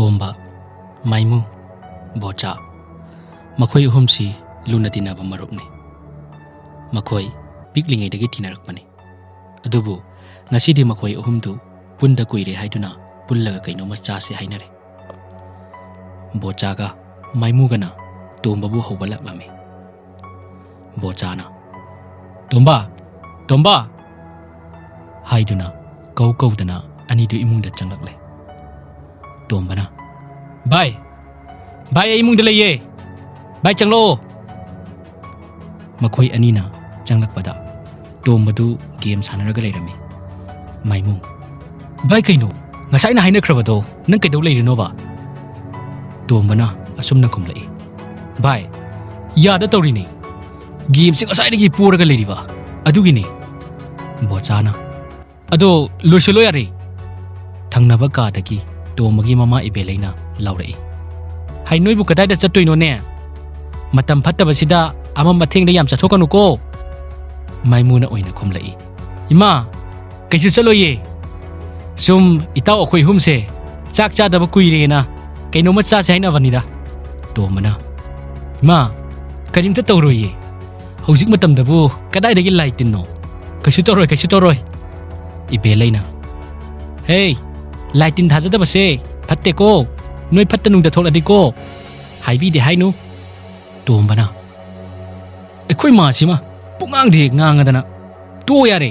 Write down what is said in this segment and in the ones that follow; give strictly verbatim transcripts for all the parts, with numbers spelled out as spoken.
ꯇꯣꯝꯕ, ꯃꯥꯏꯃꯨ, ꯕꯣꯆꯥ, ꯃꯈꯣꯏ ꯑꯍꯨꯝꯁꯤ ꯂꯨꯅ ꯇꯤꯟꯅꯕ ꯃꯔꯨꯞꯅꯤ꯫ ꯃꯈꯣꯏ ꯄꯤꯛꯂꯤꯉꯩꯗꯒꯤ ꯇꯤꯟꯅꯔꯛꯄꯅꯤ꯫ ꯑꯗꯨꯕꯨ ꯉꯁꯤꯗꯤ ꯃꯈꯣꯏ ꯑꯍꯨꯝꯗꯨ ꯄꯨꯟꯗ ꯀꯨꯏꯔꯦ ꯍꯥꯏꯗꯨꯅ ꯄꯨꯜꯂꯒ ꯀꯩꯅꯣꯝꯃ ꯆꯥꯁꯦ ꯍꯥꯏꯅꯔꯦ꯫ ꯕꯣꯆꯥꯒ ꯃꯥꯏꯃꯨꯒꯅ ꯇꯣꯝꯕꯕꯨ ꯍꯧꯕ ꯂꯥꯛꯂꯝꯃꯤ꯫ ꯕꯣꯆꯥꯅ, "ꯇꯣꯝꯕ! ꯇꯣꯝꯕ!" ꯍꯥꯏꯗꯨꯅ ꯀꯧ ꯀꯧꯗꯅ ꯑꯅꯤꯗꯨ ꯏꯃꯨꯡꯗ ꯆꯪꯂꯛꯂꯦ꯫ ꯇꯣꯝꯕꯅ, "ꯚꯥꯏ! ꯚꯥꯏ, ꯑꯩ ꯏꯃꯨꯡꯗ ꯂꯩꯌꯦ! ꯚꯥꯏ, ꯆꯪꯂꯛꯑꯣ!" ꯃꯈꯣꯏ ꯑꯅꯤꯅ ꯆꯪꯂꯛꯄꯗ ꯇꯣꯝꯕꯗꯨ ꯒꯦꯝ ꯁꯥꯟꯅꯔꯒ ꯂꯩꯔꯝꯃꯤ꯫ ꯃꯥꯏꯃꯨ, "ꯚꯥꯏ, ꯀꯩꯅꯣ? ꯉꯁꯥꯏꯅ ꯍꯥꯏꯅꯈ꯭ꯔꯕꯗꯣ ꯅꯪ ꯀꯩꯗꯧ ꯂꯩꯔꯤꯅꯣꯕ?" ꯇꯣꯝꯕꯅ ꯑꯁꯨꯝꯅ ꯈꯨꯝꯂꯛꯏ, "ꯚꯥꯏ, ꯌꯥꯗ ꯇꯧꯔꯤꯅꯦ꯫ ꯒꯦꯝꯁꯦ ꯉꯁꯥꯏꯗꯒꯤ ꯄꯣꯔꯒ ꯂꯩꯔꯤꯕ꯫ ꯑꯗꯨꯒꯤꯅꯦ꯫" ꯕꯣꯆꯥꯅ, "ꯑꯗꯣ ꯂꯣꯏꯁꯤꯜꯂꯣ ꯌꯥꯔꯦ꯫" ꯊꯪꯅꯕ ꯀꯥꯗꯒꯤ ꯇꯣꯝꯕꯒꯤ ꯃꯃꯥ ꯏꯕꯦꯂꯩꯅ ꯂꯥꯎꯔꯛꯏ, "ꯍꯥꯏ, ꯅꯣꯏꯕꯨ ꯀꯗꯥꯏꯗ ꯆꯠꯇꯣꯏꯅꯣꯅꯦ? ꯃꯇꯝ ꯐꯠꯇꯕꯁꯤꯗ ꯑꯃꯝ ꯑꯊꯦꯡꯗ ꯌꯥꯝ ꯆꯠꯊꯣꯛꯀꯅꯨꯀꯣ꯫" ꯃꯥꯏꯃꯨꯅ ꯑꯣꯏꯅ ꯈꯨꯝꯂꯛꯏ, "ꯏꯃꯥ, ꯀꯩꯁꯨ ꯆꯠꯂꯣꯏꯌꯦ꯫ ꯁꯨꯝ ꯏꯇꯥꯎ ꯑꯩꯈꯣꯏ ꯑꯍꯨꯝꯁꯦ ꯆꯥꯛ ꯆꯥꯗꯕ ꯀꯨꯏꯔꯦꯅ ꯀꯩꯅꯣꯝꯃ ꯆꯥꯁꯦ ꯍꯥꯏꯅꯕꯅꯤꯗ꯫" ꯇꯣꯝꯕꯅ, "ꯏꯃꯥ, ꯀꯔꯤꯝꯇ ꯇꯧꯔꯣꯏꯌꯦ꯫ ꯍꯧꯖꯤꯛ ꯃꯇꯝꯗꯕꯨ ꯀꯗꯥꯏꯗꯒꯤ ꯂꯥꯏ ꯇꯤꯟꯅꯣ? ꯀꯩꯁꯨ ꯇꯧꯔꯣꯏ, ꯀꯩꯁꯨ ꯇꯧꯔꯣꯏ꯫" ꯏꯕꯦꯂꯩꯅ, "ꯍꯦ, ꯂꯥꯏ ꯇꯤꯟ ꯊꯥꯖꯗꯕꯁꯦ ꯐꯠꯇꯦꯀꯣ꯫ ꯅꯣꯏ ꯐꯠꯇ ꯅꯨꯡꯗ ꯊꯣꯛꯂꯗꯤꯀꯣ ꯍꯥꯏꯕꯤꯗꯦ ꯍꯥꯏꯅꯨ꯫" ꯇꯣꯝꯕꯅ, "ꯑꯩꯈꯣꯏ ꯃꯥꯁꯤꯃ ꯄꯨꯡꯉꯥꯡꯗ ꯍꯦꯛ ꯉꯥꯡꯉꯗꯅ꯫ ꯇꯣꯛꯑꯣ ꯌꯥꯔꯦ꯫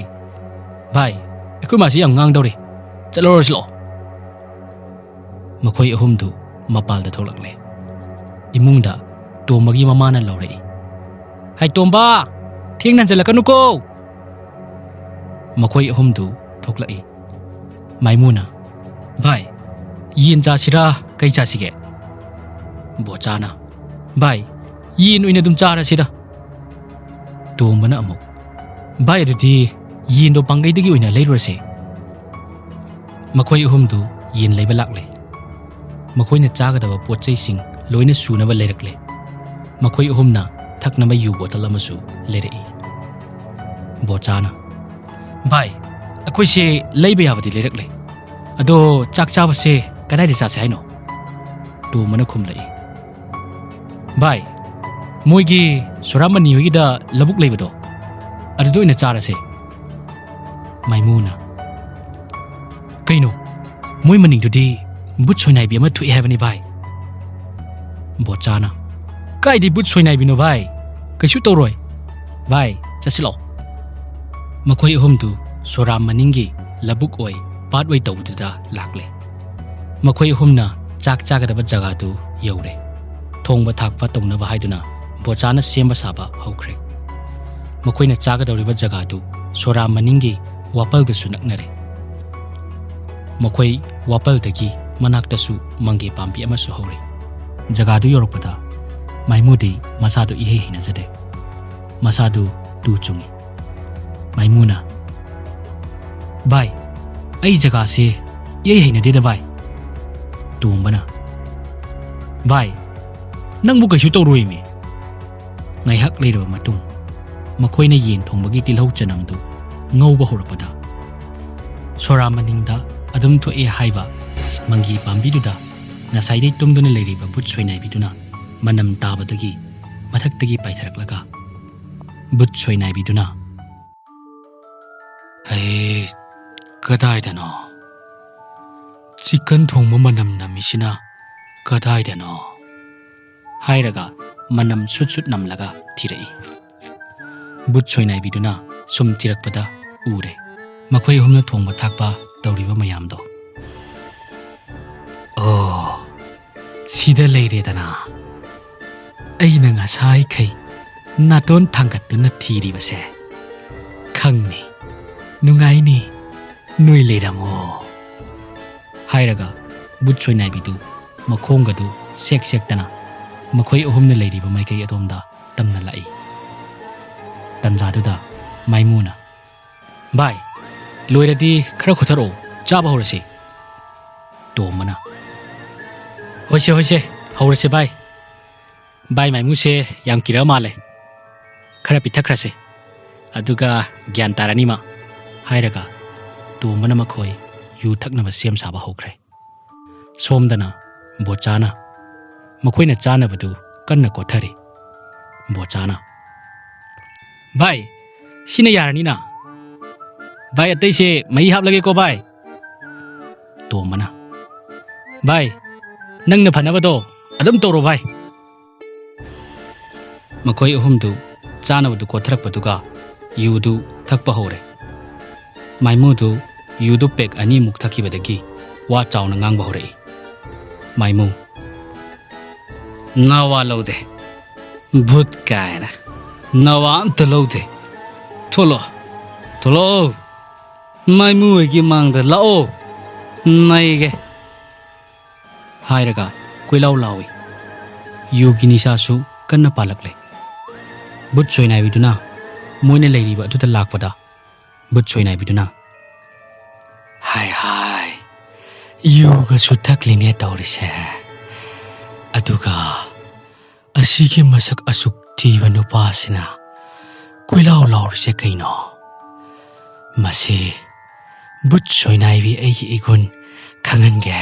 ꯚꯥꯏ, ꯑꯩꯈꯣꯏ ꯃꯥꯁꯤ ꯌꯥꯝ ꯉꯥꯡꯗꯧꯔꯦ꯫ ꯆꯠꯂꯔꯣꯏꯁꯤ ꯂꯥꯛꯑꯣ꯫" ꯃꯈꯣꯏ ꯑꯍꯨꯝꯗꯨ ꯃꯄꯥꯜꯗ ꯊꯣꯛꯂꯛꯂꯦ꯫ ꯏꯃꯨꯡꯗ ꯇꯣꯝꯕꯒꯤ ꯃꯃꯥꯅ ꯂꯥꯎꯔꯛꯏ, "ꯍꯥꯏ ꯇꯣꯝꯕ, ꯊꯦꯡꯅ ꯍꯟꯖꯜꯂꯛꯀꯅꯨꯀꯣ!" ꯃꯈꯣꯏ ꯑꯍꯨꯝꯗꯨ ꯊꯣꯛꯂꯛꯏ꯫ ꯃꯥꯏꯃꯨꯅ, "ꯚꯥꯏ, ꯌꯦꯟ ꯆꯥꯁꯤꯔꯥ, ꯀꯩ ꯆꯥꯁꯤꯒꯦ?" ꯕꯣꯆꯥꯅ, "ꯚꯥꯏ, ꯌꯦꯟ ꯑꯣꯏꯅ ꯑꯗꯨꯝ ꯆꯥꯔꯁꯤꯗ꯫" ꯇꯣꯝꯕꯅ ꯑꯃꯨꯛ, "ꯚꯥꯏ, ꯑꯗꯨꯗꯤ ꯌꯦꯟꯗꯣ ꯄꯥꯡꯒꯩꯗꯒꯤ ꯑꯣꯏꯅ ꯂꯩꯔꯨꯔꯁꯦ꯫" ꯃꯈꯣꯏ ꯑꯍꯨꯝꯗꯨ ꯌꯦꯟ ꯂꯩꯕ ꯂꯥꯛꯂꯦ꯫ ꯃꯈꯣꯏꯅ ꯆꯥꯒꯗꯕ ꯄꯣꯠ ꯆꯩꯁꯤꯡ ꯂꯣꯏꯅ ꯁꯨꯅꯕ ꯂꯩꯔꯛꯂꯦ꯫ ꯃꯈꯣꯏ ꯑꯍꯨꯝꯅ ꯊꯛꯅꯕ ꯌꯨ ꯕꯣꯇꯜ ꯑꯃꯁꯨ ꯂꯩꯔꯛꯏ꯫ ꯕꯣꯆꯥꯅ, "ꯚꯥꯏ, ꯑꯩꯈꯣꯏꯁꯦ ꯂꯩꯕ ꯌꯥꯕꯗꯤ ꯂꯩꯔꯛꯂꯦ꯫ ꯑꯗꯣ ꯆꯥꯛ ꯆꯥꯕꯁꯦ ꯀꯗꯥꯏꯗ ꯆꯥꯁꯦ ꯍꯥꯏꯅꯣ?" ꯇꯣꯝꯕꯅ ꯈꯨꯝꯂꯛꯏ꯫ "ꯚꯥꯏ, ꯃꯣꯏꯒꯤ ꯁꯣꯔꯥꯝ ꯃꯅꯤ ꯍꯣꯏꯒꯤꯗ ꯂꯧꯕꯨꯛ ꯂꯩꯕꯗꯣ, ꯑꯗꯨꯗ ꯑꯣꯏꯅ ꯆꯥꯔꯁꯦ"꯫ ꯃꯥꯏꯃꯨꯅ, "ꯀꯩꯅꯣ? ꯃꯣꯏ ꯃꯅꯤꯡꯗꯨꯗꯤ ꯕꯨꯠ ꯁꯣꯏꯅꯥꯏꯕꯤ ꯑꯃ ꯊꯣꯛꯑꯦ ꯍꯥꯏꯕꯅꯤ ꯚꯥꯏ"꯫ ꯕꯣꯆꯥꯅ, "ꯀꯥꯏꯗꯤ ꯕꯨꯠ ꯁꯣꯏꯅꯥꯏꯕꯤꯅꯣ ꯚꯥꯏ? ꯀꯩꯁꯨ ꯇꯧꯔꯣꯏ꯫ ꯚꯥꯏ, ꯆꯠꯁꯤꯜꯂꯛꯑꯣ"꯫ ꯃꯈꯣꯏ ꯑꯍꯨꯝꯗꯨ ꯁꯣꯔꯥꯝ ꯃꯅꯤꯡꯒꯤ ꯂꯧꯕꯨꯛ ꯑꯣꯏ, ꯄꯥꯠ ꯑꯣꯏ ꯇꯧꯕꯗꯨꯗ ꯂꯥꯛꯂꯦ꯫ ꯃꯈꯣꯏ ꯑꯍꯨꯝꯅ ꯆꯥꯛ ꯆꯥꯒꯗꯕ ꯖꯒꯥꯗꯨ ꯌꯧꯔꯦ꯫ ꯊꯣꯡꯕ ꯊꯥꯛꯄ ꯇꯧꯅꯕ ꯍꯥꯏꯗꯨꯅ ꯕꯣꯆꯥꯅ ꯁꯦꯝꯕ ꯁꯥꯕ ꯍꯧꯈ꯭ꯔꯦ꯫ ꯃꯈꯣꯏꯅ ꯆꯥꯒꯗꯧꯔꯤꯕ ꯖꯒꯥꯗꯨ ꯁꯣꯔꯥꯝ ꯃꯅꯤꯡꯒꯤ ꯋꯥꯄꯜꯒꯁꯨ ꯅꯛꯅꯔꯦ꯫ ꯃꯈꯣꯏ ꯋꯥꯄꯜꯗꯒꯤ ꯃꯅꯥꯛꯇꯁꯨ ꯃꯪꯒꯦ ꯄꯥꯝꯕꯤ ꯑꯃꯁꯨ ꯍꯧꯔꯤ꯫ ꯖꯒꯥꯗꯨ ꯌꯧꯔꯛꯄꯗ ꯃꯥꯏꯃꯨꯗꯤ ꯃꯁꯥꯗꯨ ꯏꯍꯩ ꯍꯩꯅꯖꯗꯦ꯫ ꯃꯁꯥꯗꯨ ꯇꯨ ꯆꯨꯡꯉꯤ꯫ ꯃꯥꯏꯃꯨꯅ, "ꯚꯥꯏ, ꯑꯩ ꯖꯒꯥꯁꯦ ꯏꯍꯩ ꯍꯩꯅꯗꯦꯗ ꯚꯥꯏ"꯫ ꯇꯣꯝꯕꯅ, "ꯚꯥꯏ, ꯅꯪꯕꯨ ꯀꯩꯁꯨ ꯇꯧꯔꯣꯏꯃꯤ"꯫ ꯉꯥꯏꯍꯥꯛ ꯂꯩꯔꯕ ꯃꯇꯨꯡ, ꯃꯈꯣꯏꯅ ꯌꯦꯟ ꯊꯣꯡꯕꯒꯤ ꯇꯤꯜꯍꯧ ꯆꯅꯝꯗꯨ ꯉꯧꯕ ꯍꯧꯔꯛꯄꯗ, ꯁꯣꯔꯥ ꯃꯅꯤꯡꯗ ꯑꯗꯨꯝ ꯊꯣꯛꯑꯦ ꯍꯥꯏꯕ ꯃꯪꯒꯤ ꯄꯥꯝꯕꯤꯗꯨꯗ ꯉꯁꯥꯏꯗꯩ ꯇꯨꯝꯗꯨꯅ ꯂꯩꯔꯤꯕ ꯕꯨꯠ ꯁꯣꯏꯅꯥꯏꯕꯤꯗꯨꯅ ꯃꯅꯝ ꯇꯥꯕꯗꯒꯤ ꯃꯊꯛꯇꯒꯤ ꯄꯥꯏꯊꯔꯛꯂꯒ ꯕꯨꯠ ꯁꯣꯏꯅꯥꯏꯕꯤꯗꯨꯅ, "ꯍꯩ, ꯀꯗꯥꯏꯗꯅꯣ? ꯆꯤꯛꯀꯟ ꯊꯣꯡꯕ ꯃꯅꯝ ꯅꯝꯃꯤꯁꯤꯅ ꯀꯗꯥꯏꯗꯅꯣ?" ꯍꯥꯏꯔꯒ ꯃꯅꯝ ꯁꯨꯠ ꯁꯨꯠ ꯅꯝꯂꯒ ꯊꯤꯔꯛꯏ꯫ ꯕꯨꯠ ꯁꯣꯏꯅꯥꯏꯕꯤꯗꯨꯅ ꯁꯨꯝ ꯊꯤꯔꯛꯄꯗ ꯎꯔꯦ ꯃꯈꯣꯏ ꯑꯍꯨꯝꯅ ꯊꯣꯡꯕ ꯊꯥꯛꯄ ꯇꯧꯔꯤꯕ ꯃꯌꯥꯝꯗꯣ꯫ "ꯑꯣ, ꯁꯤꯗ ꯂꯩꯔꯦꯗꯅ꯫ ꯑꯩꯅ ꯉꯁꯥꯏꯈꯩ ꯅꯥꯇꯣꯟ ꯊꯥꯡꯒꯠꯇꯨꯅ ꯊꯤꯔꯤꯕꯁꯦ꯫ ꯈꯪꯅꯤ, ꯅꯨꯡꯉꯥꯏꯅꯤ, ꯅꯣꯏ ꯂꯩꯔꯝꯃꯣ"꯫ ꯍꯥꯏꯔꯒ ꯕꯨꯠ ꯁꯣꯏꯅꯥꯏꯕꯤꯗꯨ ꯃꯈꯣꯡꯒꯗꯨ ꯁꯦꯛ ꯁꯦꯛꯇꯅ ꯃꯈꯣꯏ ꯑꯍꯨꯝꯅ ꯂꯩꯔꯤꯕ ꯃꯥꯏꯀꯩ ꯑꯗꯣꯝꯗ ꯇꯝꯅ ꯂꯥꯛꯏ꯫ ꯇꯟꯖꯥꯗꯨꯗ ꯃꯥꯏꯃꯨꯅ, "ꯚꯥꯏ, ꯂꯣꯏꯔꯗꯤ ꯈꯔ ꯈꯣꯠꯊꯔꯛꯑꯣ, ꯆꯥꯕ ꯍꯧꯔꯁꯤ"꯫ ꯇꯣꯝꯕꯅ, "ꯍꯣꯏꯁꯦ, ꯍꯣꯏꯁꯦ, ꯍꯧꯔꯁꯦ ꯚꯥꯏ꯫ ꯚꯥꯏ ꯃꯥꯏꯃꯨꯁꯦ ꯌꯥꯝ ꯀꯤꯔꯛꯑ ꯃꯥꯜꯂꯦ꯫ ꯈꯔ ꯄꯤꯊꯛꯈ꯭ꯔꯁꯦ꯫ ꯑꯗꯨꯒ ꯒ꯭ꯌꯥꯟ ꯇꯥꯔꯅꯤ ꯃꯥ"꯫ ꯍꯥꯏꯔꯒ ꯇꯣꯝꯕꯅ ꯃꯈꯣꯏ ꯌꯨ ꯊꯛꯅꯕ ꯁꯦꯝ ꯁꯥꯕ ꯍꯧꯈ꯭ꯔꯦ꯫ ꯁꯣꯝꯗꯅ ꯕꯣꯆꯥꯅ ꯃꯈꯣꯏꯅ ꯆꯥꯅꯕꯗꯨ ꯀꯟꯅ ꯀꯣꯠꯊꯔꯤ꯫ ꯕꯣꯆꯥꯅ, "ꯚꯥꯏ, ꯁꯤꯅ ꯌꯥꯔꯅꯤꯅ꯫ ꯚꯥꯏ, ꯑꯇꯩꯁꯦ ꯃꯍꯤ ꯍꯥꯞꯂꯒꯦꯀꯣ ꯚꯥꯏ"꯫ ꯇꯣꯝꯕꯅ, "ꯚꯥꯏ, ꯅꯪꯅ ꯐꯅꯕꯗꯣ ꯑꯗꯨꯝ ꯇꯧꯔꯣ ꯚꯥꯏ"꯫ ꯃꯈꯣꯏ ꯑꯍꯨꯝꯗꯨ ꯆꯥꯅꯕꯗꯨ ꯀꯣꯠꯊꯔꯛꯄꯗꯨꯒ ꯌꯨꯗꯨ ꯊꯛꯄ ꯍꯧꯔꯦ꯫ ꯃꯥꯏꯃꯨꯗꯨ ꯌꯨꯗꯨ ꯄꯦꯛ ꯑꯅꯤꯃꯨꯛ ꯊꯛꯈꯤꯕꯗꯒꯤ ꯋꯥ ꯆꯥꯎꯅ ꯉꯥꯡꯕ ꯍꯧꯔꯛꯏ꯫ ꯃꯥꯏꯃꯨ, "ꯅꯋꯥ ꯂꯧꯗꯦ꯫ ꯚꯨꯠ ꯀꯥꯏꯅ ꯅꯋꯥ ꯑꯝꯇ ꯂꯧꯗꯦ꯫ ꯊꯣꯛꯂꯛꯑꯣ, ꯊꯣꯛꯂꯛꯑꯣ꯫ ꯃꯥꯏꯃꯨ ꯍꯣꯏꯒꯤ ꯃꯥꯡꯗ ꯂꯥꯛꯑꯣ, ꯅꯩꯒꯦ"꯫ ꯍꯥꯏꯔꯒ ꯀꯣꯏꯂꯥꯎ ꯂꯥꯎꯏ꯫ ꯌꯨꯒꯤ ꯅꯤꯁꯥꯁꯨ ꯀꯟꯅ ꯄꯥꯜꯂꯛꯂꯦ꯫ ꯚꯨꯠ ꯁꯣꯏꯅꯥꯏꯕꯤꯗꯨꯅ ꯃꯣꯏꯅ ꯂꯩꯔꯤꯕ ꯑꯗꯨꯗ ꯂꯥꯛꯄꯗ, ꯚꯨꯠ ꯁꯣꯏꯅꯥꯏꯕꯤꯗꯨꯅ, "ꯍꯥꯏ ꯍꯥꯏ, ꯌꯨꯒꯁꯨ ꯊꯛꯂꯤꯅꯦ ꯇꯧꯔꯤꯁꯦ꯫ ꯑꯗꯨꯒ ꯑꯁꯤꯒꯤ ꯃꯁꯛ ꯑꯁꯨꯛ ꯊꯤꯕ ꯅꯨꯄꯥꯁꯤꯅ ꯀꯣꯏꯂꯥꯎ ꯂꯥꯎꯔꯤꯁꯦ ꯀꯩꯅꯣ? ꯃꯁꯤ ꯚꯨꯠ ꯁꯣꯏꯅꯥꯏꯕꯤ ꯑꯩꯒꯤ ꯏꯒꯨꯟ ꯈꯪꯍꯟꯒꯦ"꯫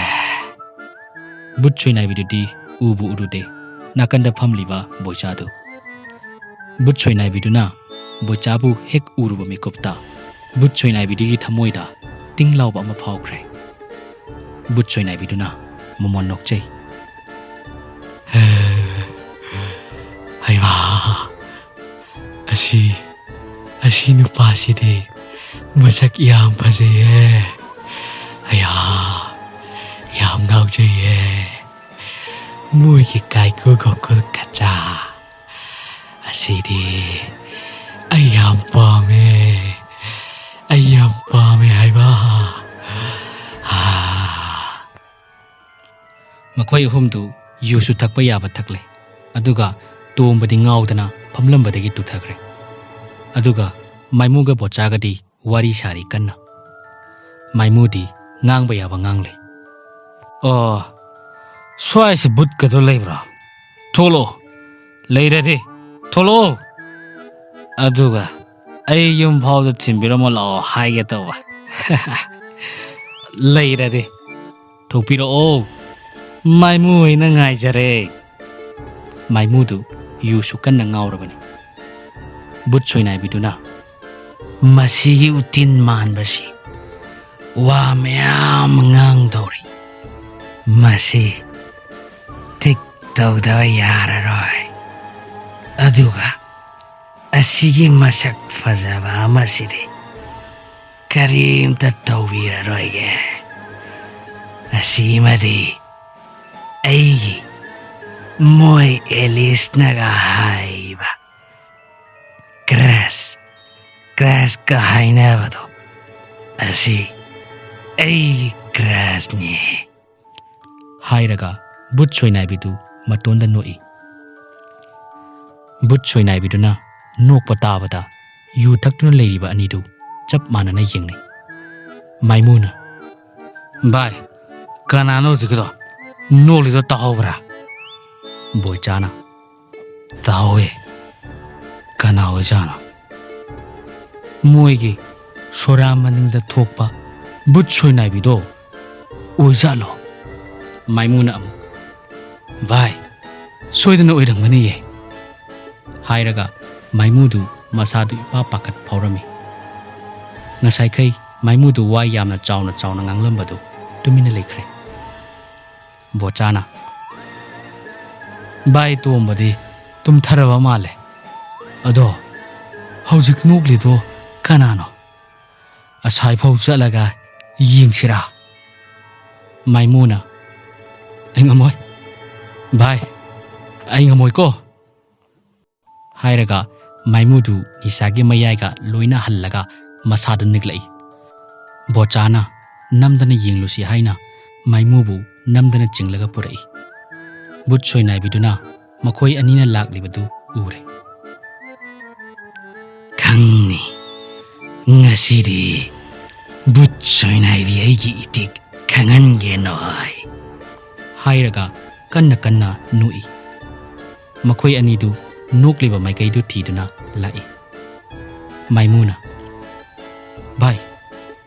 ꯚꯨꯠ ꯁꯣꯏꯅꯥꯏꯕꯤꯗꯨꯗꯤ ꯎꯕꯨ ꯎꯔꯨꯗꯦ ꯅꯥꯀꯟꯗ ꯐꯝꯂꯤꯕ ꯕꯣꯏꯆꯥꯗꯨ꯫ ꯚꯨꯠ ꯁꯣꯏꯅꯥꯏꯕꯤꯗꯨꯅ ꯕꯣꯏꯆꯥꯕꯨ ꯍꯦꯛ ꯎꯔꯨꯕ ꯃꯤꯀꯨꯞꯇ ꯚꯨꯠ ꯁꯣꯏꯅꯥꯏꯕꯤꯗꯨꯒꯤ ꯊꯃꯣꯏꯗ ꯇꯤꯡ ꯂꯥꯎꯕ ꯑꯃ ꯐꯥꯎꯈ꯭ꯔꯦ꯫ ꯚꯨꯠ ꯁꯣꯏꯅꯥꯏꯕꯤꯗꯨꯅ ꯃꯃꯣꯟ ꯅꯣꯛꯆꯩ꯫ "ꯍꯩꯃꯥ, ꯑꯁꯤ, ꯑꯁꯤ ꯅꯨꯄꯥꯁꯤꯗꯤ ꯃꯁꯛ ꯌꯥꯝ ꯐꯖꯩꯌꯦ꯫ ꯑꯌꯥ, ꯌꯥꯝ ꯉꯥꯎꯖꯩꯌꯦ꯫ ꯃꯣꯏꯒꯤ ꯀꯥꯏꯀꯨ ꯒꯣꯀꯨꯜ ꯀꯆꯥ꯫ ꯑꯁꯤꯗꯤ ꯑꯩ ꯌꯥꯝ ꯄꯥꯝꯃꯦ꯫ ꯑꯩ ꯌꯥꯝ ꯄꯥꯝꯃꯦ ꯍꯥꯏꯕ"꯫ ꯃꯈꯣꯏ ꯑꯍꯨꯝꯗꯨ ꯌꯨꯁꯨ ꯊꯛꯄ ꯌꯥꯕ ꯊꯛꯂꯦ꯫ ꯑꯗꯨꯒ ꯇꯣꯝꯕꯗꯤ ꯉꯥꯎꯗꯅ ꯐꯝꯂꯝꯕꯗꯒꯤ ꯇꯨꯊꯈ꯭ꯔꯦ꯫ ꯑꯗꯨꯒ ꯃꯥꯏꯃꯨꯒ ꯕꯣꯆꯥꯒꯗꯤ ꯋꯥꯔꯤ ꯁꯥꯔꯤ ꯀꯟꯅ꯫ ꯃꯥꯏꯃꯨꯗꯤ ꯉꯥꯡꯕ ꯌꯥꯕ ꯉꯥꯡꯂꯦ꯫ "ꯑꯣ, ꯁ꯭ꯋꯥꯏꯁꯤ ꯚꯨꯠꯀꯗꯣ ꯂꯩꯕ꯭ꯔꯣ? ꯊꯣꯛꯂꯛꯑꯣ, ꯂꯩꯔꯗꯤ ꯊꯣꯛꯂꯛꯑꯣ꯫ ꯑꯗꯨꯒ ꯑꯩ ꯌꯨꯝ ꯐꯥꯎꯗ ꯊꯤꯟꯕꯤꯔꯝꯃꯣ ꯂꯥꯛꯑꯣ ꯍꯥꯏꯒꯦ ꯇꯧꯕ꯫ ꯂꯩꯔꯗꯤ ꯊꯣꯛꯄꯤꯔꯛꯑꯣ"꯫ ꯃꯥꯏꯃꯨ ꯍꯣꯏꯅ ꯉꯥꯏꯖꯔꯦ꯫ ꯃꯥꯏꯃꯨꯗꯨ ꯌꯨꯁꯨ ꯀꯟꯅ ꯉꯥꯎꯔꯕꯅꯤ꯫ ꯕꯨꯠ ꯁꯣꯏꯅꯥꯏꯕꯤꯗꯨꯅ, "ꯃꯁꯤꯒꯤ ꯎꯇꯤꯟ ꯃꯥꯟꯕꯁꯤ ꯋꯥ ꯃꯌꯥꯝ ꯉꯥꯡꯗꯧꯔꯤ꯫ ꯃꯁꯤ ꯊꯤꯛ ꯇꯧꯗꯕ ꯌꯥꯔꯔꯣꯏ꯫ ꯑꯗꯨꯒ ꯑꯁꯤꯒꯤ ꯃꯁꯛ ꯐꯖꯕ ꯑꯃꯁꯤꯗꯤ ꯀꯔꯤꯝꯇ ꯇꯧꯕꯤꯔꯔꯣꯏꯒꯦ꯫ ꯑꯁꯤꯃꯗꯤ ꯑꯩꯒꯤ ꯃꯣꯏ ꯑꯦꯂꯤꯁꯅꯒ ꯍꯥꯏꯕ ꯀ꯭ꯔꯁ, ꯀ꯭ꯔꯁꯀ ꯍꯥꯏꯅꯕꯗꯣ, ꯑꯁꯤ ꯑꯩꯒꯤ ꯀ꯭ꯔꯁꯅꯤ" ꯍꯥꯏꯔꯒ ꯕꯨꯠ ꯁꯣꯏꯅꯥꯏꯕꯤꯗꯨ ꯃꯇꯣꯟꯗ ꯅꯣꯛꯏ꯫ ꯕꯨꯠ ꯁꯣꯏꯅꯥꯏꯕꯤꯗꯨꯅ ꯅꯣꯛꯄ ꯇꯥꯕꯗ ꯌꯨ ꯊꯛꯇꯨꯅ ꯂꯩꯔꯤꯕ ꯑꯅꯤꯗꯨ ꯆꯞ ꯃꯥꯟꯅꯅ ꯌꯦꯡꯅꯩ꯫ ꯃꯥꯏꯃꯨꯅ, "ꯚꯥꯏ, ꯀꯅꯥꯅꯣ ꯍꯧꯖꯤꯛꯀꯤꯗꯣ? ꯅꯣꯛꯂꯤꯗꯣ ꯇꯥꯍꯧꯕ꯭ꯔꯥ?" ꯕꯣꯏꯆꯥꯅ, "ꯇꯥꯍꯧꯋꯦ꯫ ꯀꯅꯥ ꯑꯣꯏꯖꯥꯠꯅꯣ? ꯃꯣꯏꯒꯤ ꯁꯣꯔꯥ ꯃꯅꯤꯡꯗ ꯊꯣꯛꯄ ꯕꯨꯠ ꯁꯣꯏꯅꯥꯏꯕꯤꯗꯣ ꯑꯣꯏꯖꯥꯠꯂꯣ?" ꯃꯥꯏꯃꯨꯅ ꯑꯃꯨꯛ, "ꯚꯥꯏ, ꯁꯣꯏꯗꯅ ꯑꯣꯏꯔꯝꯒꯅꯤꯌꯦ" ꯍꯥꯏꯔꯒ ꯃꯥꯏꯃꯨꯗꯨ ꯃꯁꯥꯗꯨ ꯏꯄꯥ ꯄꯥꯈꯠ ꯐꯥꯎꯔꯝꯃꯤ꯫ ꯉꯁꯥꯏꯈꯩ ꯃꯥꯏꯃꯨꯗꯨ ꯋꯥ ꯌꯥꯝꯅ ꯆꯥꯎꯅ ꯆꯥꯎꯅ ꯉꯥꯡꯂꯝꯕꯗꯨ ꯇꯨꯃꯤꯟꯅ ꯂꯩꯈ꯭ꯔꯦ꯫ ꯕꯣꯆꯥꯅ, "ꯚꯥꯏ ꯇꯣꯝꯕꯗꯤ ꯇꯨꯝꯊꯔꯕ ꯃꯥꯜꯂꯦ꯫ ꯑꯗꯣ ꯍꯧꯖꯤꯛ ꯅꯣꯛꯂꯤꯗꯣ ꯀꯅꯥꯅꯣ? ꯑꯁꯥꯏꯐꯥꯎ ꯆꯠꯂꯒ ꯌꯦꯡꯁꯤꯔꯥ?" ꯃꯥꯏꯃꯨꯅ, "ꯑꯩ ꯉꯝꯃꯣꯏ꯫ ꯚꯥꯏ, ꯑꯩ ꯉꯝꯃꯣꯏꯀꯣ" ꯍꯥꯏꯔꯒ ꯃꯥꯏꯃꯨꯗꯨ ꯅꯤꯁꯥꯒꯤ ꯃꯌꯥꯏꯒ ꯂꯣꯏꯅ ꯍꯜꯂꯒ ꯃꯁꯥꯗꯨ ꯅꯤꯛꯂꯛꯏ꯫ ꯕꯣꯆꯥꯅ ꯅꯝꯗꯅ ꯌꯦꯡꯂꯨꯁꯤ ꯍꯥꯏꯅ ꯃꯥꯏꯃꯨꯕꯨ ꯅꯝꯗꯅ ꯆꯤꯡꯂꯒ ꯄꯨꯔꯛꯏ꯫ ꯕꯨꯠ ꯁꯣꯏꯅꯥꯏꯕꯤꯗꯨꯅ ꯃꯈꯣꯏ ꯑꯅꯤꯅ ꯂꯥꯛꯂꯤꯕꯗꯨ ꯎꯔꯦ꯫ "ꯈꯪꯅꯤ, ꯉꯁꯤꯗꯤ ꯕꯨꯠ ꯁꯣꯏꯅꯥꯏꯕꯤ ꯑꯩꯒꯤ ꯏꯇꯤꯛ ꯈꯪꯍꯟꯒꯦ ꯅꯣꯏ" ꯍꯥꯏꯔꯒ ꯀꯟꯅ ꯀꯟꯅ ꯅꯣꯛꯏ꯫ ꯃꯈꯣꯏ ꯑꯅꯤꯗꯨ ꯅꯣꯛꯂꯤꯕ ꯃꯥꯏꯀꯩꯗꯨ ꯊꯤꯗꯨꯅ ꯂꯥꯛꯏ꯫ ꯃꯥꯏꯃꯨꯅ, "ꯚꯥꯏ,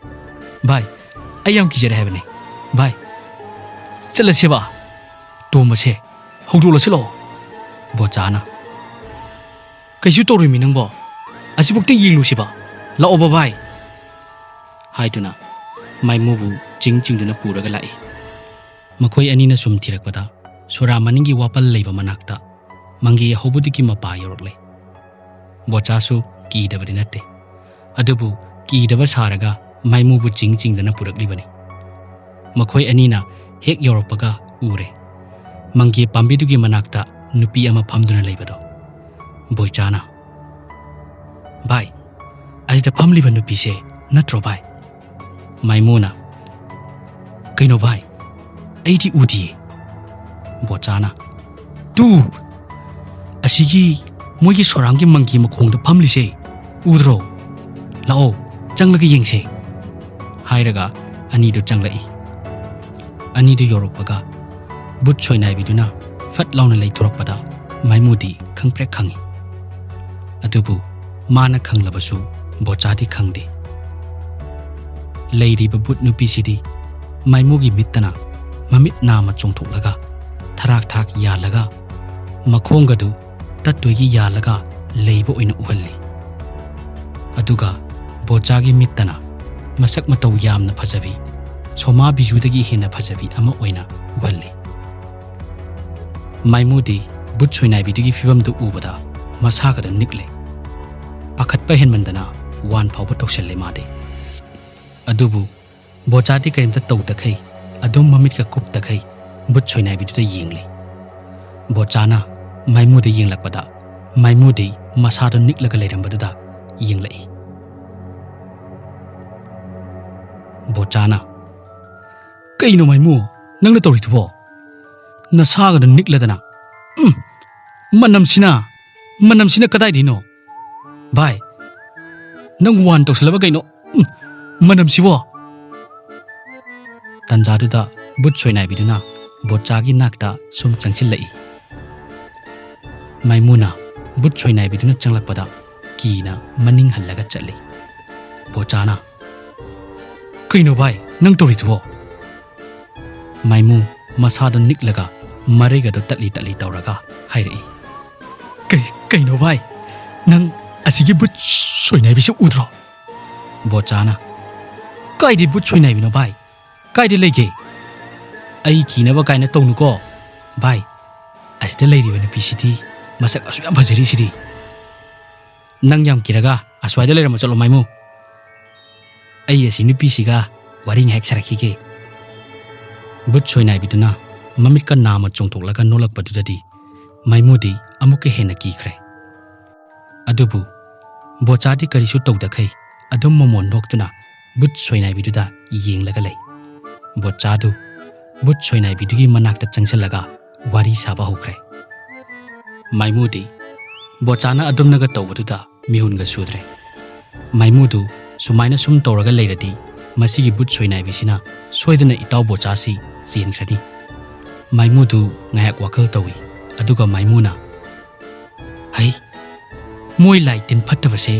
ꯚꯥꯏ, ꯑꯩ ꯌꯥꯝ ꯀꯤꯖꯔꯦ ꯍꯥꯏꯕꯅꯦ꯫ ꯚꯥꯏ, ꯆꯠꯂꯁꯦꯕ" "ꯇꯣꯝꯕꯁꯦ ꯍꯧꯗꯣꯛꯂꯁꯤ ꯂꯥꯛꯑꯣ꯫" ꯕꯣꯆꯥꯅ, "ꯀꯩꯁꯨ ꯇꯧꯔꯣꯏꯃꯤ ꯅꯪꯕꯣ, ꯑꯁꯤꯕꯨꯛꯇꯤ ꯌꯦꯡꯂꯨꯁꯤꯕ, ꯂꯥꯛꯑꯣꯕ ꯚꯥꯏ," ꯍꯥꯏꯗꯨꯅ ꯃꯥꯏꯃꯨꯕꯨ ꯆꯤꯡ ꯆꯤꯡꯗꯨꯅ ꯄꯨꯔꯒ ꯂꯥꯛꯏ꯫ ꯃꯈꯣꯏ ꯑꯅꯤꯅ ꯁꯨꯝ ꯊꯤꯔꯛꯄꯗ ꯁꯣꯔꯥ ꯃꯅꯤꯡꯒꯤ ꯋꯥꯄꯜ ꯂꯩꯕ ꯃꯅꯥꯛꯇ ꯃꯪꯒꯦ ꯍꯧꯕꯗꯨꯒꯤ ꯃꯄꯥ ꯌꯧꯔꯛꯂꯦ꯫ ꯕꯣꯆꯥꯁꯨ ꯀꯤꯗꯕꯗꯤ ꯅꯠꯇꯦ, ꯑꯗꯨꯕꯨ ꯀꯤꯗꯕ ꯁꯥꯔꯒ ꯃꯥꯏꯃꯨꯕꯨ ꯆꯤꯡ ꯆꯤꯡꯗꯅ ꯄꯨꯔꯛꯂꯤꯕꯅꯤ꯫ ꯃꯈꯣꯏ ꯑꯅꯤꯅ ꯍꯦꯛ ꯌꯧꯔꯛꯄꯒ ꯎꯔꯦ, ꯃꯪꯒꯦ ꯄꯥꯝꯕꯤꯗꯨꯒꯤ ꯃꯅꯥꯛꯇ ꯅꯨꯄꯤ ꯑꯃ ꯐꯝꯗꯨꯅ ꯂꯩꯕꯗꯣ꯫ ꯕꯣꯏꯆꯥꯅ, "ꯚꯥꯏ, ꯑꯁꯤꯗ ꯐꯝꯂꯤꯕ ꯅꯨꯄꯤꯁꯦ ꯅꯠꯇ꯭ꯔꯣ ꯚꯥꯏ?" ꯃꯥꯏꯃꯨꯅ, "ꯀꯩꯅꯣ ꯚꯥꯏ, ꯑꯩꯗꯤ ꯎꯗꯤꯌꯦ꯫" ꯕꯣꯆꯥꯅ, "ꯇꯨ, ꯑꯁꯤꯒꯤ ꯃꯣꯏꯒꯤ ꯁꯣꯔꯥꯡꯒꯤ ꯃꯪꯒꯤ ꯃꯈꯣꯡꯗ ꯐꯝꯂꯤꯁꯦ ꯎꯗ꯭ꯔꯣ? ꯂꯥꯛꯑꯣ, ꯆꯪꯂꯒ ꯌꯦꯡꯁꯦ," ꯍꯥꯏꯔꯒ ꯑꯅꯤꯗꯨ ꯆꯪꯂꯛꯏ꯫ ꯑꯅꯤꯗꯨ ꯌꯧꯔꯛꯄꯒ ꯕꯨꯠ ꯁꯣꯏꯅꯥꯏꯕꯤꯗꯨꯅ ꯐꯠ ꯂꯥꯎꯅ ꯂꯩꯊꯣꯔꯛꯄꯗ ꯃꯥꯏꯃꯨꯗꯤ ꯈꯪꯄ꯭ꯔꯦꯛ ꯈꯪꯏ꯫ ꯑꯗꯨꯕꯨ ꯃꯥꯅ ꯈꯪꯂꯕꯁꯨ ꯕꯣꯆꯥꯗꯤ ꯈꯪꯗꯦ꯫ ꯂꯩꯔꯤꯕ ꯕꯨꯠ ꯅꯨꯄꯤꯁꯤꯗꯤ ꯃꯥꯏꯃꯨꯒꯤ ꯃꯤꯠꯇꯅ ꯃꯃꯤꯠ ꯅꯥꯝꯃ ꯆꯣꯡꯊꯣꯛꯂꯒ ꯊꯔꯥꯛ ꯊꯔꯥꯛ ꯌꯥꯜꯂꯒ ꯃꯈꯣꯡꯒꯗꯨ ꯇꯠꯇꯣꯏꯒꯤ ꯌꯥꯜꯂꯒ ꯂꯩꯕ ꯑꯣꯏꯅ ꯎꯍꯜꯂꯤ꯫ ꯑꯗꯨꯒ ꯕꯣꯆꯥꯒꯤ ꯃꯤꯠꯇꯅ ꯃꯁꯛ ꯃꯇꯧ ꯌꯥꯝꯅ ꯐꯖꯕꯤ, ꯁꯣꯃꯥ ꯕꯤꯖꯨꯗꯒꯤ ꯍꯦꯟꯅ ꯐꯖꯕꯤ ꯑꯃ ꯑꯣꯏꯅ ꯎꯍꯜꯂꯤ꯫ ꯃꯥꯏꯃꯨꯗꯤ ꯕꯨꯠ ꯁꯣꯏꯅꯥꯏꯕꯤꯗꯨꯒꯤ ꯐꯤꯕꯝꯗꯨ ꯎꯕꯗ ꯃꯁꯥꯒꯗ ꯅꯤꯛꯂꯦ꯫ ꯄꯥꯈꯠꯄ ꯍꯦꯟꯃꯟꯗꯅ ꯋꯥꯟ ꯐꯥꯎꯕ ꯇꯧꯁꯜꯂꯦ ꯃꯥꯗꯤ꯫ ꯑꯗꯨꯕꯨ ꯕꯣꯆꯥꯗꯤ ꯀꯔꯤꯝꯇ ꯇꯧꯗꯈꯩ ꯑꯗꯨꯝ ꯃꯃꯤꯠꯀ ꯀꯨꯞꯇꯈꯩ ꯕꯨꯠ ꯁꯣꯏꯅꯥꯏꯕꯤꯗꯨꯗ ꯌꯦꯡꯂꯤ꯫ ꯕꯣꯆꯥꯅ ꯃꯥꯏꯃꯨꯗ ꯌꯦꯡꯂꯛꯄꯗ ꯃꯥꯏꯃꯨꯗꯤ ꯃꯁꯥꯗꯣ ꯅꯤꯛꯂꯒ ꯂꯩꯔꯝꯕꯗꯨꯗ ꯌꯦꯡꯂꯛꯏ꯫ ꯕꯣꯆꯥꯅ, "ꯀꯩꯅꯣ ꯃꯥꯏꯃꯨ, ꯅꯪꯅ ꯇꯧꯔꯤꯗꯨꯕꯣ? ꯅꯁꯥꯒꯗꯣ ꯅꯤꯛꯂꯗꯅ꯫ ꯎꯝ, ꯃꯅꯝꯁꯤꯅ, ꯃꯅꯝꯁꯤꯅ ꯀꯗꯥꯏꯗꯩꯅꯣ? ꯚꯥꯏ, ꯅꯪ ꯋꯥꯟ ꯇꯧꯁꯜꯂꯕ ꯀꯩꯅꯣ? ꯎꯝ, ꯃꯅꯝꯁꯤꯕꯣ?" ꯇꯟꯖꯥꯗꯨꯗ ꯕꯨꯠ ꯁꯣꯏꯅꯥꯏꯕꯤꯗꯨꯅ ꯕꯣꯆꯥꯒꯤ ꯅꯥꯛꯇ ꯁꯨꯝ ꯆꯪꯁꯤꯜꯂꯛꯏ꯫ ꯃꯥꯏꯃꯨꯅ ꯕꯨꯠ ꯁꯣꯏꯅꯥꯏꯕꯤꯗꯨꯅ ꯆꯪꯂꯛꯄꯗ ꯀꯤꯅ ꯃꯅꯤꯡ ꯍꯜꯂꯒ ꯆꯠꯂꯤ꯫ ꯕꯣꯆꯥꯅ, "ꯀꯩꯅꯣ ꯚꯥꯏ, ꯅꯪ ꯇꯧꯔꯤꯗꯨꯕꯣ?" ꯃꯥꯏꯃꯨ ꯃꯁꯥꯗꯣ ꯅꯤꯛꯂꯒ ꯃꯔꯩꯒꯗꯣ ꯇꯠꯂꯤ ꯇꯠꯂꯤ ꯇꯧꯔꯒ ꯍꯥꯏꯔꯛꯏ꯫ "ꯀꯩ-, ꯀꯩꯅꯣ ꯚꯥꯏ? ꯅꯪ ꯑꯁꯤꯒꯤ ꯕꯨꯠ ꯁꯣꯏꯅꯥꯏꯕꯤꯁꯦ ꯎꯗ꯭ꯔꯣ?" ꯕꯣꯆꯥꯅ, "ꯀꯥꯏꯗꯩ ꯕꯨꯠ ꯁꯣꯏꯅꯥꯏꯕꯤꯅꯣ ꯚꯥꯏ? ꯀꯥꯏꯗ ꯂꯩꯒꯦ? ꯑꯩ ꯀꯤꯅꯕ ꯀꯥꯏꯅ ꯇꯧꯅꯨꯀꯣ ꯚꯥꯏ꯫ ꯑꯁꯤꯗ ꯂꯩꯔꯤꯕ ꯅꯨꯄꯤꯁꯤꯗꯤ ꯃꯁꯛ ꯑꯁꯨꯛ ꯌꯥꯝ ꯐꯖꯔꯤꯁꯤꯗꯤ꯫ ꯅꯪ ꯌꯥꯝ ꯀꯤꯔꯒ ꯑꯁ꯭ꯋꯥꯏꯗ ꯂꯩꯔꯝꯃ ꯆꯠꯂꯣ ꯃꯥꯏꯃꯨ꯫ ꯑꯩ ꯑꯁꯤ ꯅꯨꯄꯤꯁꯤꯒ ꯋꯥꯔꯤ ꯉꯥꯏꯍꯥꯛ ꯁꯥꯔꯛꯈꯤꯒꯦ꯫" ꯕꯨꯠ ꯁꯣꯏꯅꯥꯏꯕꯤꯗꯨꯅ ꯃꯃꯤꯠꯀ ꯅꯥꯝꯃ ꯆꯣꯡꯊꯣꯛꯂꯒ ꯅꯣꯛꯂꯛꯄꯗꯨꯗꯗꯤ ꯃꯥꯏꯃꯨꯗꯤ ꯑꯃꯨꯛꯀ ꯍꯦꯟꯅ ꯀꯤꯈ꯭ꯔꯦ꯫ ꯑꯗꯨꯕꯨ ꯕꯣꯆꯥꯗꯤ ꯀꯔꯤꯁꯨ ꯇꯧꯗꯈꯩ ꯑꯗꯨꯝ ꯃꯃꯣꯟ ꯅꯣꯛꯇꯨꯅ ꯕꯨꯠ ꯁꯣꯏꯅꯥꯏꯕꯤꯗꯨꯗ ꯌꯦꯡꯂꯒ ꯂꯩ꯫ ꯕꯣꯆꯥꯗꯨ ꯕꯨꯠ ꯁꯣꯏꯅꯥꯏꯕꯤꯗꯨꯒꯤ ꯃꯅꯥꯛꯇ ꯆꯪꯁꯤꯜꯂꯒ ꯋꯥꯔꯤ ꯁꯥꯕ ꯍꯧꯈ꯭ꯔꯦ꯫ ꯃꯥꯏꯃꯨꯗꯤ ꯕꯣꯆꯥꯅ ꯑꯗꯨꯝꯅꯒ ꯇꯧꯕꯗꯨꯗ ꯃꯤꯍꯨꯟꯒ ꯁꯨꯗ꯭ꯔꯦ꯫ ꯃꯥꯏꯃꯨꯗꯨ ꯁꯨꯃꯥꯏꯅ ꯁꯨꯝ ꯇꯧꯔꯒ ꯂꯩꯔꯗꯤ ꯃꯁꯤꯒꯤ ꯕꯨꯠ ꯁꯣꯏꯅꯥꯏꯕꯤꯁꯤꯅ ꯁꯣꯏꯗꯅ ꯏꯇꯥꯎ ꯕꯣꯆꯥꯁꯤ ꯆꯦꯟꯈ꯭ꯔꯅꯤ꯫ ꯃꯥꯏꯃꯨꯗꯨ ꯉꯥꯏꯍꯥꯛ ꯋꯥꯈꯜ ꯇꯧꯏ꯫ ꯑꯗꯨꯒ ꯃꯥꯏꯃꯨꯅ, "ꯍꯩ, ꯃꯣꯏ ꯂꯥꯏ ꯇꯤꯟ ꯐꯠꯇꯕꯁꯦ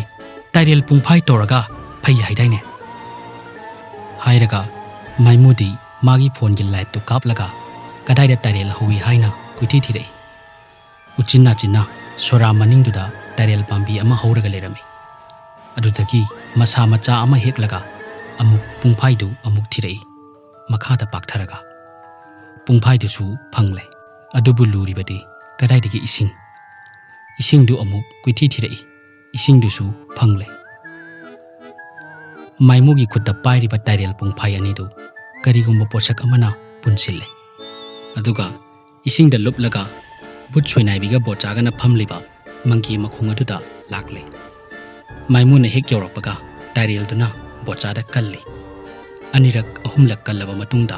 ꯇꯥꯏꯔꯦꯜ ꯄꯨꯡꯐꯥꯏ ꯇꯧꯔꯒ ꯐꯩ ꯍꯥꯏꯗꯥꯏꯅꯦ?" ꯍꯥꯏꯔꯒ ꯃꯥꯏꯃꯨꯗꯤ ꯃꯥꯒꯤ ꯐꯣꯟꯒꯤ ꯂꯥꯏꯠꯇꯨ ꯀꯥꯞꯂꯒ ꯀꯗꯥꯏꯗ ꯇꯥꯏꯔꯦꯜ ꯍꯧꯏ ꯍꯥꯏꯅ ꯀꯣꯏꯊꯤ ꯊꯤꯔꯛꯏ꯫ ꯎꯆꯤꯟ ꯅꯥꯆꯤꯟꯅ ꯁꯣꯔꯥ ꯃꯅꯤꯡꯗꯨꯗ ꯇꯥꯏꯔꯦꯜ ꯄꯥꯝꯕꯤ ꯑꯃ ꯍꯧꯔꯒ ꯂꯩꯔꯝꯃꯤ꯫ ꯑꯗꯨꯗꯒꯤ ꯃꯁꯥ ꯃꯆꯥ ꯑꯃ ꯍꯦꯛꯂꯒ ꯑꯃꯨꯛ ꯄꯨꯡꯐꯥꯏꯗꯨ ꯑꯃꯨꯛ ꯊꯤꯔꯛꯏ, ꯃꯈꯥꯗ ꯄꯥꯛꯊꯔꯒ꯫ ꯄꯨꯡꯐꯥꯏꯗꯨꯁꯨ ꯐꯪꯂꯦ꯫ ꯑꯗꯨꯕꯨ ꯂꯨꯔꯤꯕꯗꯤ ꯀꯗꯥꯏꯗꯒꯤ ꯏꯁꯤꯡ? ꯏꯁꯤꯡꯗꯨ ꯑꯃꯨꯛ ꯀꯣꯏꯊꯤ ꯊꯤꯔꯛꯏ, ꯏꯁꯤꯡꯗꯨꯁꯨ ꯐꯪꯂꯦ꯫ ꯃꯥꯏꯃꯨꯒꯤ ꯈꯨꯠꯇ ꯄꯥꯏꯔꯤꯕ ꯇꯥꯏꯔꯦꯜ ꯄꯨꯡꯐꯥꯏ ꯑꯅꯤꯗꯨ ꯀꯔꯤꯒꯨꯝꯕ ꯄꯣꯠꯁꯛ ꯑꯃꯅ ꯄꯨꯟꯁꯤꯜꯂꯦ꯫ ꯑꯗꯨꯒ ꯏꯁꯤꯡꯗ ꯂꯨꯞꯂꯒ ꯕꯨꯠ ꯁꯣꯏꯅꯥꯏꯕꯤꯒ ꯕꯣꯆꯥꯒꯅ ꯐꯝꯂꯤꯕ ꯃꯪꯒꯤ ꯃꯈꯣꯡ ꯑꯗꯨꯗ ꯂꯥꯛꯂꯦ꯫ ꯃꯥꯏꯃꯨꯅ ꯍꯦꯛ ꯌꯧꯔꯛꯄꯒ ꯇꯥꯏꯔꯦꯜꯗꯨꯅ ꯕꯣꯆꯥꯗ ꯀꯜꯂꯤ꯫ ꯑꯅꯤꯔꯛ ꯑꯍꯨꯝꯂꯛ ꯀꯜꯂꯕ ꯃꯇꯨꯡꯗ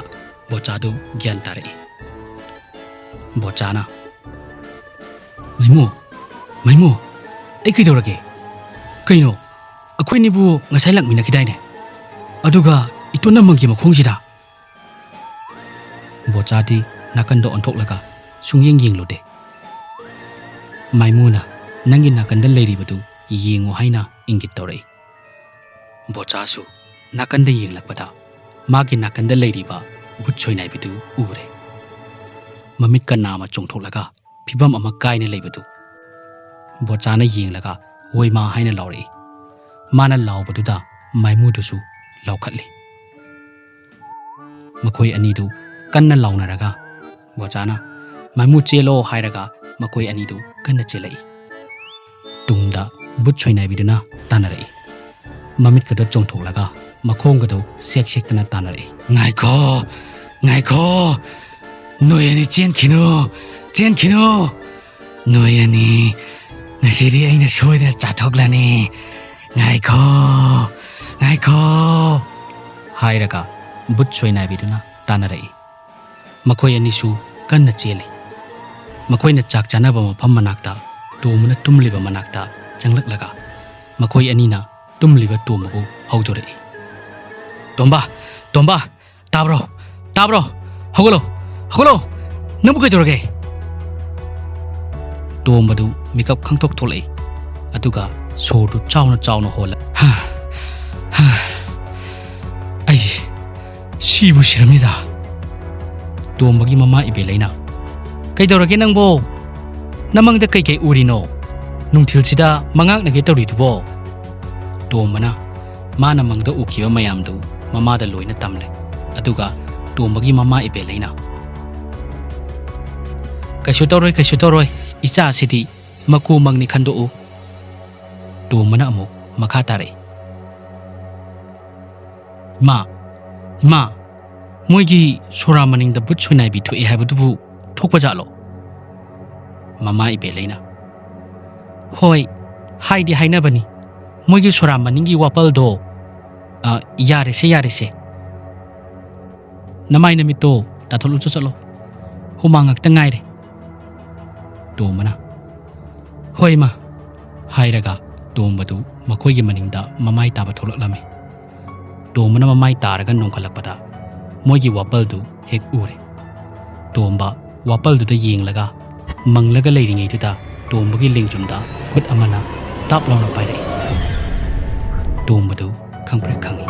ꯕꯣꯆꯥꯗꯨ ꯒ꯭ꯌꯥꯟ ꯇꯥꯔꯛꯏ꯫ ꯕꯣꯆꯥꯅ, "ꯃꯥꯏꯃꯨ, ꯃꯥꯏꯃꯨ, ꯑꯩ ꯀꯩꯗꯧꯔꯒꯦ? ꯀꯩꯅꯣ, ꯑꯩꯈꯣꯏꯅꯤꯕꯨ ꯉꯁꯥꯏ ꯂꯥꯛꯃꯤꯟꯅꯈꯤꯗꯥꯏꯅꯦ? ꯑꯗꯨꯒ ꯏꯇꯣꯟꯅ ꯃꯪꯒꯤ ꯃꯈꯣꯡꯁꯤꯗ?" ꯕꯣꯆꯥꯗꯤ ꯅꯥꯀꯟꯗ ꯑꯣꯟꯊꯣꯛꯂꯒ ꯁꯨꯡꯌꯦꯡ ꯌꯦꯡꯂꯨꯗꯦ꯫ ꯃꯥꯏꯃꯨꯅ ꯅꯪꯒꯤ ꯅꯥꯀꯟꯗ ꯂꯩꯔꯤꯕꯗꯨ ꯌꯦꯡꯉꯨ ꯍꯥꯏꯅ ꯏꯪꯒꯤꯠ ꯇꯧꯔꯛꯏ꯫ ꯕꯣꯆꯥꯁꯨ ꯅꯥꯀꯟꯗ ꯌꯦꯡꯂꯛꯄꯗ ꯃꯥꯒꯤ ꯅꯥꯀꯟꯗ ꯂꯩꯔꯤꯕ ꯕꯨꯠ ꯁꯣꯏꯅꯥꯏꯕꯤꯗꯨ ꯎꯔꯦ꯫ ꯃꯃꯤꯠꯀ ꯅꯥꯝꯃ ꯆꯣꯡꯊꯣꯛꯂꯒ ꯐꯤꯕꯝ ꯑꯃ ꯀꯥꯏꯅ ꯂꯩꯕꯗꯨ ꯕꯣꯆꯥꯅ ꯌꯦꯡꯂꯒ "ꯍꯣꯏ ꯃꯥ" ꯍꯥꯏꯅ ꯂꯥꯎꯔꯛꯏ꯫ ꯃꯥꯅ ꯂꯥꯎꯕꯗꯨꯗ ꯃꯥꯏꯃꯨꯗꯨꯁꯨ ꯂꯥꯎꯈꯠꯂꯤ꯫ ꯃꯈꯣꯏ ꯑꯅꯤꯗꯨ ꯀꯟꯅ ꯂꯥꯎꯅꯔꯒ ꯕꯣꯆꯥꯅ "ꯃꯥꯏꯃꯨ ꯆꯦꯜꯂꯣ" ꯍꯥꯏꯔꯒ ꯃꯈꯣꯏ ꯑꯅꯤꯗꯨ ꯀꯟꯅ ꯆꯦꯜꯂꯛꯏ꯫ ꯇꯨꯡꯗ ꯕꯨꯠ ꯁꯣꯏꯅꯥꯏꯕꯤꯗꯨꯅ ꯇꯥꯟꯅꯔꯛꯏ꯫ ꯃꯃꯤꯠꯀꯗꯣ ꯆꯣꯡꯊꯣꯛꯂꯒ ꯃꯈꯣꯡꯒꯗꯣ ꯁꯦꯛ ꯁꯦꯛꯇꯅ ꯇꯥꯟꯅꯔꯛꯏ꯫ "ꯉꯥꯏꯈꯣ, ꯉꯥꯏꯈꯣ, ꯅꯣꯏ ꯑꯅꯤ ꯆꯦꯟꯈꯤꯅꯨ, ꯆꯦꯟꯈꯤꯅꯨ꯫ ꯅꯣꯏ ꯑꯅꯤ ꯉꯁꯤꯗꯤ ꯑꯩꯅ ꯁꯣꯏꯗꯅ ꯆꯥꯊꯣꯛꯂꯅꯤ꯫ ꯉꯥꯏꯈꯣ, ꯉꯥꯏꯈꯣ" ꯍꯥꯏꯔꯒ ꯕꯨꯠ ꯁꯣꯏꯅꯥꯏꯕꯤꯗꯨꯅ ꯇꯥꯟꯅꯔꯛꯏ꯫ ꯃꯈꯣꯏ ꯑꯅꯤꯁꯨ ꯀꯟꯅ ꯆꯦꯜꯂꯤ꯫ ꯃꯈꯣꯏꯅ ꯆꯥꯛ ꯆꯥꯅꯕ ꯃꯐꯝ ꯃꯅꯥꯛꯇ, ꯇꯣꯝꯕꯅ ꯇꯨꯝꯂꯤꯕ ꯃꯅꯥꯛꯇ ꯆꯪꯂꯛꯂꯒ ꯃꯈꯣꯏ ꯑꯅꯤꯅ ꯇꯨꯝꯂꯤꯕ ꯇꯣꯝꯕꯕꯨ ꯍꯧꯗꯣꯔꯛꯏ꯫ "ꯇꯣꯝꯕ, ꯇꯣꯝꯕ, ꯇꯥꯕ꯭ꯔꯣ? ꯇꯥꯕ꯭ꯔꯣ? ꯍꯧꯒꯠꯂꯣ, ꯍꯧꯒꯠꯂꯣ! ꯅꯪꯕꯨ ꯀꯩꯗꯧꯔꯒꯦ?" ꯇꯣꯝꯕꯗꯨ ꯃꯤꯀꯞ ꯈꯪꯊꯣꯛ ꯊꯣꯛꯂꯛꯏ꯫ ꯑꯗꯨꯒ ꯁꯣꯔꯗꯨ ꯆꯥꯎꯅ ꯆꯥꯎꯅ ꯍꯣꯜꯂ, "ꯍꯥ, ꯍꯥ, ꯑꯩ ꯁꯤꯕꯨ ꯁꯤꯔꯝꯅꯤꯗ!" ꯇꯣꯝꯕꯒꯤ ꯃꯃꯥ ꯏꯕꯦꯂꯩꯅ, "ꯀꯩꯗꯧꯔꯒꯦ ꯅꯪꯕꯣ? ꯅꯃꯪꯗ ꯀꯩꯀꯩ ꯎꯔꯤꯅꯣ? ꯅꯨꯡꯊꯤꯜꯁꯤꯗ ꯃꯉꯥꯛꯅꯒꯦ ꯇꯧꯔꯤꯗꯨꯕꯣ?" ꯇꯣꯝꯕꯅ ꯃꯥꯅ ꯃꯪꯗ ꯎꯈꯤꯕ ꯃꯌꯥꯝꯗꯨ ꯃꯃꯥꯗ ꯂꯣꯏꯅ ꯇꯝꯂꯦ꯫ ꯑꯗꯨꯒ ꯇꯣꯝꯕꯒꯤ ꯃꯃꯥ ꯏꯕꯦꯂꯩꯅ, "ꯀꯩꯁꯨ ꯇꯧꯔꯣꯏ, ꯀꯩꯁꯨ ꯇꯧꯔꯣꯏ, ꯏꯆꯥꯁꯤꯗꯤ ꯃꯀꯨ ꯃꯪꯅꯤ ꯈꯟꯗꯣꯛꯎ"꯫ ꯇꯣꯝꯕꯅ ꯑꯃꯨꯛ ꯃꯈꯥ ꯇꯥꯔꯛꯏ, "ꯏꯃꯥ, ꯏꯃꯥ, ꯃꯣꯏꯒꯤ ꯁꯣꯔꯥ ꯃꯅꯤꯡꯗ ꯕꯨꯠ ꯁꯣꯏꯅꯥꯏꯕꯤ ꯊꯣꯛꯑꯦ ꯍꯥꯏꯕꯗꯨꯕꯨ ꯊꯣꯛꯄ ꯖꯥꯠꯂꯣ?" ꯃꯃꯥ ꯏꯕꯦꯂꯩꯅ, "ꯍꯣꯏ, ꯍꯥꯏꯗꯤ ꯍꯥꯏꯅꯕꯅꯤ꯫ ꯃꯣꯏꯒꯤ ꯁꯣꯔꯥ ꯃꯅꯤꯡꯒꯤ ꯋꯥꯄꯜꯗꯣ, ꯑ, ꯌꯥꯔꯦꯁꯦ, ꯌꯥꯔꯦꯁꯦ꯫ ꯅꯃꯥꯏ ꯅꯃꯤꯠꯇꯣ ꯇꯥꯊꯣꯛꯂꯨꯆꯣ ꯆꯠꯂꯣ꯫ ꯍꯨꯃꯥꯡ ꯉꯥꯛꯇ ꯉꯥꯏꯔꯦ"꯫ ꯇꯣꯝꯕꯅ, "ꯍꯣꯏ, ꯏꯃꯥ" ꯍꯥꯏꯔꯒ ꯇꯣꯝꯕꯗꯨ ꯃꯈꯣꯏꯒꯤ ꯃꯅꯤꯡꯗ ꯃꯃꯥꯏ ꯇꯥꯕ ꯊꯣꯛꯂꯛꯂꯝꯃꯤ꯫ ꯇꯣꯝꯕꯅ ꯃꯃꯥꯏ ꯇꯥꯔꯒ ꯅꯣꯡꯈꯠꯂꯛꯄꯗ ꯃꯣꯏꯒꯤ ꯋꯥꯄꯜꯗꯨ ꯍꯦꯛ ꯎꯔꯦ꯫ ꯇꯣꯝꯕ ꯋꯥꯄꯜꯗꯨꯗ ꯌꯦꯡꯂꯒ ꯃꯪꯂꯒ ꯂꯩꯔꯤꯉꯩꯗꯨꯗ ꯇꯣꯝꯕꯒꯤ ꯂꯦꯡꯖꯨꯝꯗ ꯈꯨꯠ ꯑꯃꯅ ꯇꯥꯞ ꯂꯥꯎꯅ ꯄꯥꯏꯔꯛꯏ꯫ ꯇꯣꯝꯕꯗꯨ ꯈꯪꯄ꯭ꯔꯦꯛ ꯈꯪꯏ꯫